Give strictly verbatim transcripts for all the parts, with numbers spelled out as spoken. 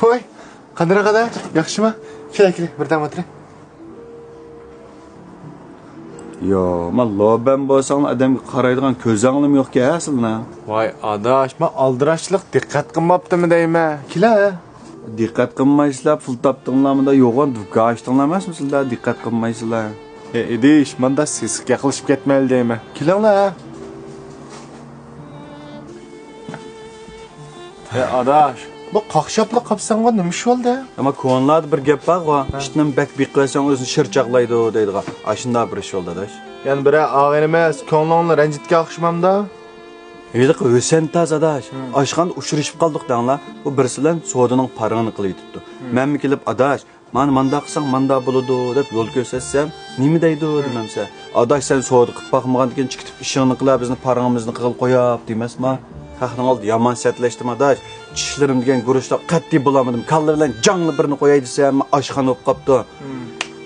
ھوي، قانداق ئاداش؟ ياخشىمۇ؟ كېلە، كېلە، بىردەم ئولتۇرە. يو، ما لوبەن بولساڭلار ئادەمگە قارايدىغان كۆزۈڭلارمۇ يوقكەن ھە سىلەرنىڭ. ۋاي ئاداش، ما ئالدىراشلىق دىققەت قىلماپتىمۇ دەيمەن. كېلە. دىققەت قىلمايسىلەر، پۇل تاپتىڭلارمۇ دا يوغان دۇكان ئاچتىڭلار ئەمەسمۇ سىلەر دىققەت قىلمايسىلەر. ھە ئىدىش، ماندا سېسىق ياقلىشىپ كەتمەيلى دەيمەن. كېلىڭلار. ھە ئاداش، بۇ قاقشاپلا قاپسەنغۇ، نېمە ئىش بولدى؟ ئەمما كونىلاردا بىر گەپ بارغۇ، ھە. ئىتنى بەك بېقىۋەرسەڭ ئۆزىنى شىر چاغلايدۇ دەيدىغان. ئاشۇنداق بىر ئىش بولدى ئاداش. يەنە بىرەر ئاغىنىمىز كۆڭلۈڭنى رەنجىتكەن ئوخشىمامدا؟ ھېلىقى ھۈسەن تاز ئاداش، ھە. ئاشخانىدا ئۇچرىشىپ قالدۇق دەڭلار. ئۇ بىرسى بىلەن سودىنىڭ پارىڭىنى قىلىۋېتىپتۇ. ھە. مەنمۇ كېلىپ ئاداش، مانا مانداق قىلساڭ مانداق بولىدۇ دەپ يول كۆرسەتسەم، نېمە دەيدۇ دېمەمسە، ئاداش سەن سودا قىلىپ باقمىغاندىكىن چىقىپ ئىشىڭنى قىلە بىزنى پارىڭىمىزنى قىلغىلى قوياپ دېمەسما. خەقنىڭ ئالدىدا يامان سەتلەشتىم ئاداش. چىشلىرىم دېگەن گۇرۇچلار قەتئىي بولالمىدىم. كاللا بىلەن جاڭلا بىرنى قوياي دېسەم ئاشخانا بولۇپ قاپتۇ.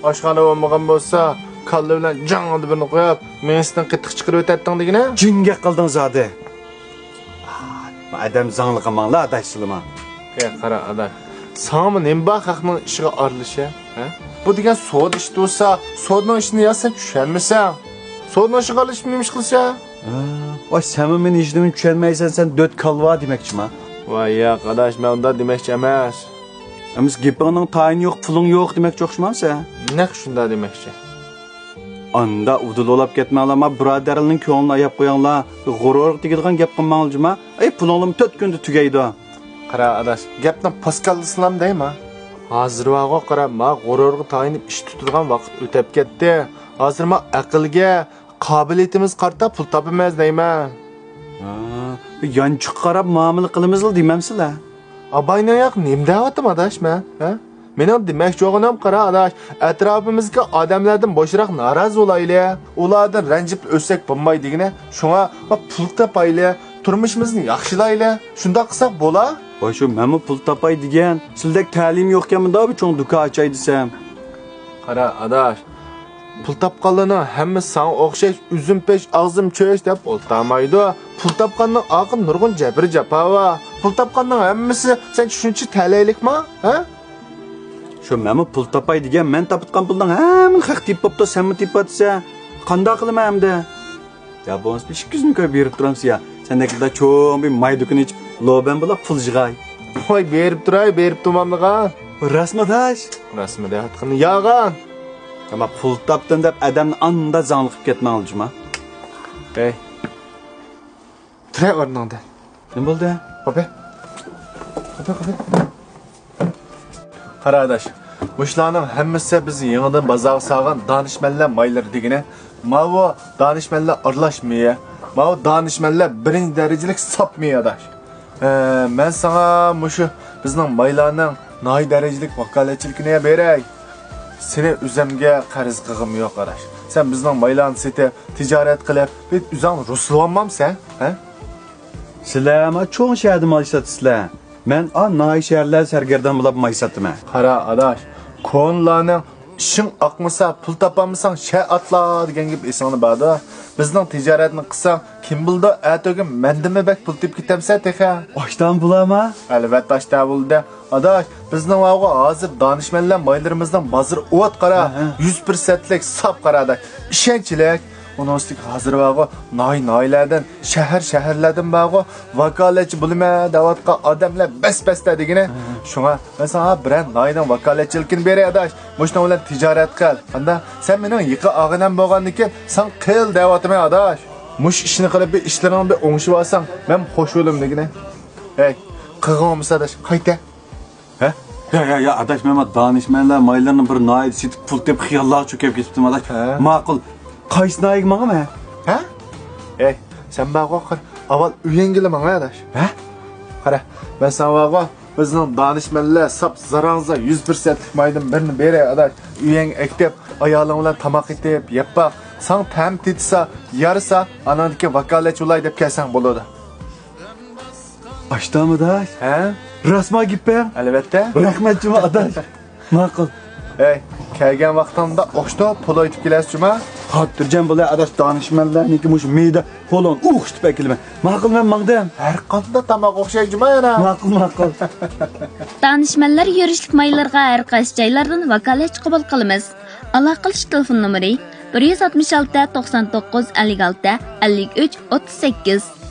ئاشخانا بولمىغان بولسا كاللا بىلەن جاڭلا بىرنى قويۇپ مېڭىسىدىن قېتىق چىقىرىۋېتەتتىڭ دېگىنە. جىڭگەك قىلدىڭ زادى. ئادەم زاڭلىقى ماڭلا ئاداش سىلىما. يا قارا ئاداش، ساڭىمۇ نېمە بار خەقنىڭ ئىشىغا ئارىلىشە؟ ھە؟ بۇ دېگەن سودا ئىشى تۇرسا، سودىنىڭ ئىشىنى يا سەن چۈشەنمىسەڭ، سودىنىڭ ئىشىغا ئارىلىشىپ نېمە ئىش قىلىسەن؟ ۋاي سەنمۇ مېنى ھېچنېمىنى چۈشەنمەيسەن، سەن دۆت كالۋا دېمەكچىما؟ ۋاي ياق ئاداش، مەن ئۇنداق دېمەكچى ئەمەس. ئەمىسە گېپىڭنىڭ تايىنى يوق، پۇلۇڭ يوق دېمەكچى ئوخشىمامسەن؟ نەق شۇنداق دېمەكچى. ئاندا ئۇدۇل بولاپ كەتمەڭلار، ما بۇرادەرلىرىنىڭ كۆڭلىنى ئاياپ قويۇڭلار. غۇرۇرغا تېگىدىغان گەپ قىلماڭلار جۇما. ئەي پۇلۇڭلىرىمۇ تۆت كۈندە تۈگەيدۇ. قارا ئاداش، گەپنىڭ پاسكاللىسىلام دەيما. ھازىر بارغۇ قارا، ما غۇرۇرغا تايىنىپ ئىش تۇتىدىغان ۋاقىت ئۆتەپ كەتتى. ھازىر ما ئەقىلگە، قابىلىيىتىمىز قارىتا پۇل تاپىمىز دەيمەن. ھا، يانچۇققا قاراپ مۇئامىلە قىلىمىزلا دېمەمسىلە؟ ئاباينىڭ ياق نېمە دەۋاتىمەن ئاداش مەن؟ ھە؟ مېنىڭ دېمەكچى بولغىنىم قارا ئاداش، ئەتراپىمىزدىكى ئادەملەردىن بوشراق نارازى بولايلى. ئۇلاردىن رەنجىپ ئۆتسەك بولماي دېگىنە. شۇڭا پۇل تاپايلى، تۇرمۇشىمىزنى ياخشىلايلى. شۇنداق قىلساق بولا. ۋاي شۇ مەنمۇ پۇل تاپاي دېگەن. سىلدەك تەلىيىم يوقكەن مۇنداق بىر چوڭ دۇكان ئاچاي دېسەم. قارا ئاداش، پۇل تاپقانلارنىڭ ھەممىسى ساڭا ئوخشاش ئۈزۈم پېش، ئاغزىم چۆچ دەپ ئولتۇرمايدۇ. پۇل تاپقاننىڭ ئارقىدا نۇرغۇن جەبرى جاپا بار. پۇل تاپقاننىڭ ھەممىسى سەن شۇنچە تەلەيلىكما؟ ھە؟ شۇ مەنمۇ پۇل تاپاي دېگەن، مەن تاپىدىغان پۇلنىڭ ھەممىنى خەق تېپىپتۇ، سەنمۇ تېپىۋاتىسەن. قانداق قىلىمەن ئەمدى؟ يا بولمىسا بىر ئىككى يۈزنى كويۇپ بېرىپ تۇرامسىز يا؟ سەندەك چوڭ بىر ماي دۇكىنى ئېچىپ، لوبەن بولاپ پۇل يىغاي. ۋاي بېرىپ تۇراي، بېرىپ تۇرمامدىغان. راستمۇ ئاداش؟ راستمۇ دەۋاتقىنى يالغان. ئەمما پۇل تاپتىم دەپ ئادەمنى ئاندا زاڭلىقىپ كەتمەڭلار جۇما. ھەي. تۇرە ئورنۇڭدىن. نېمە بولدى؟ قوپە. قوپە، قوپە. قارا ئاداش، مۇشۇلارنىڭ ھەممىسى بىز يېڭىدىن بازارغا سالغان دانىشمەنلەر مايلىرى دېگىنە. ماۋۇ دانىشمەنلەر ئارىلاش مېيى. ماۋۇ دانىشمەنلەر بىرىنچى دەرىجىلىك ساپ مېيى ئاداش. ئە، مەن ساڭا مۇشۇ بىزنىڭ مايلارنىڭ ناھىيە دەرىجىلىك ۋاكالەتچىلىكىنى بېرەي. سېنى ئۆزۈمگە قەرز قىلغۇم يوق ئاداش. سەن بىزنىڭ مايلارنى سېتىپ، تىجارەت قىلىپ، بىر ئۆزۈڭنى رۇسلىۋالمامسەن، ھە؟ سىلەر ما چوڭ شەھەردە مال ئىشلەتسىلەر. مەن ئا ناھىيە شەھەرلەر سەرگەردان بولاپ ماي ساتىمەن. قارا ئاداش، كونىلارنىڭ «ئىشىڭ ئاقمىسا، پۇل تاپالمىساڭ، شەر ئاتلا» دېگەن گېپى ئېسىڭدە باردۇ. بىزنىڭ تىجارەتنى قىلساڭ، كىم بىلىدۇ، ئەتىگۈن مەندىنمۇ بەك پۇل تېپىپ كېتەمسەن تېخى. ئاشتان بولامە؟ ئەلۋەتتە ئاشتان بولىدۇ. ئاداش، بىزنىڭ ۋاغۇ ھازىر دانىشمەنلەر مايلىرىمىزنىڭ بازىرى ئوت قارا، ھە، ھە. يۈز پىرسەنتلىك ساپ قارا ئاداش. ئىشەنچلىك. ئۇنىڭ ئۈستىگە ھازىر بارغۇ، ناھىيە-ناھىيەلەردىن، شەھەر-شەھەرلەردىن بارغۇ، ۋاكالەتچى بولىمەن دەۋاتقان ئادەملەر بەس-بەستە دېگىنە. ھە. شۇڭا مەن ساڭا بىرەر ناھىيەنىڭ ۋاكالەتچىلىكىنى بېرەي ئاداش. مۇشۇنىڭ بىلەن تىجارەت قىل. قانداق؟ سەن مېنىڭ يېقىن ئاغىنەم بولغاندىكىن ساڭا قىل دەۋاتىمەن ئاداش. مۇشۇ ئىشنى قىلىپ بىر ئىشلىرىڭنى بىر ئوڭشىۋالساڭ مەن خوش بولىمەن دېگىنە. ھەي، قىلغىن بولمىسا ئاداش، قايتە. ھە؟ يا، يا، يا، ئاداش، مەن دانىشمەنلەر مايلىرىنى بىر ناھىيەدە سېتىپ پۇل تېپىپ خىياللارغا چۆكۈپ كېتىپتىم ئاداش. ھە؟ ماقۇل. قايسى ناھىيەگە ماڭىمەن؟ ھە؟ ئەي، سەن بارغۇ، قارا، ئاۋۋال ئۆيۈڭگىلا ماڭاي ئاداش. ھە؟ قارا، مەن ساڭا بارغۇ، بىزنىڭ دانىشمەنلەر ساپ زاراڭزا يۈز پىرسەنتلىك مايدىن بىرنى بېرەي ئاداش. ئۆيۈڭگە ئەكېتىپ، ئايالىڭ بىلەن تاماق ئېتىپ يەپ باق. ساڭا تەم تېتىسا، يارىسا، ئاناندىن كېيىن ۋاكالەتچى بولاي دەپ كەلسەڭ بولىدۇ. ئاشتامۇ ئاداش؟ ھە؟ راستما گېپىڭ؟ ئەلۋەتتە. رەھمەت جۇما ئاداش. ماقۇل. ھەي، كەلگەن ۋاقتىڭدا ئوخشىتىپ پۇل ئېيتىپ كېلەسىز جۇما. خاتىرجەم بولاي ئاداش، دانىشمەنلەرنىڭكى مۇشۇ مېيىدە پولۇن ئوخشىتىپ ئەكېلىمەن. ماقۇل، مەن ماڭدىم. ھەر قانداق تاماق ئوخشايدۇ جۇما يەنە. ماقۇل، ماقۇل. دانىشمەنلەر يۈرۈشلۈك مايلىرىغا ھەر قايسى جايلاردىن ۋاكالەتچى قوبۇل قىلىمىز. ئالاقىلىشىش تېلېفون نومۇرى: بىر يۈز ئاتمىش ئالتە، توقسان توققۇز، ئەللىك ئالتە، ئەللىك ئۈچ، ئوتتۇز سەككىز.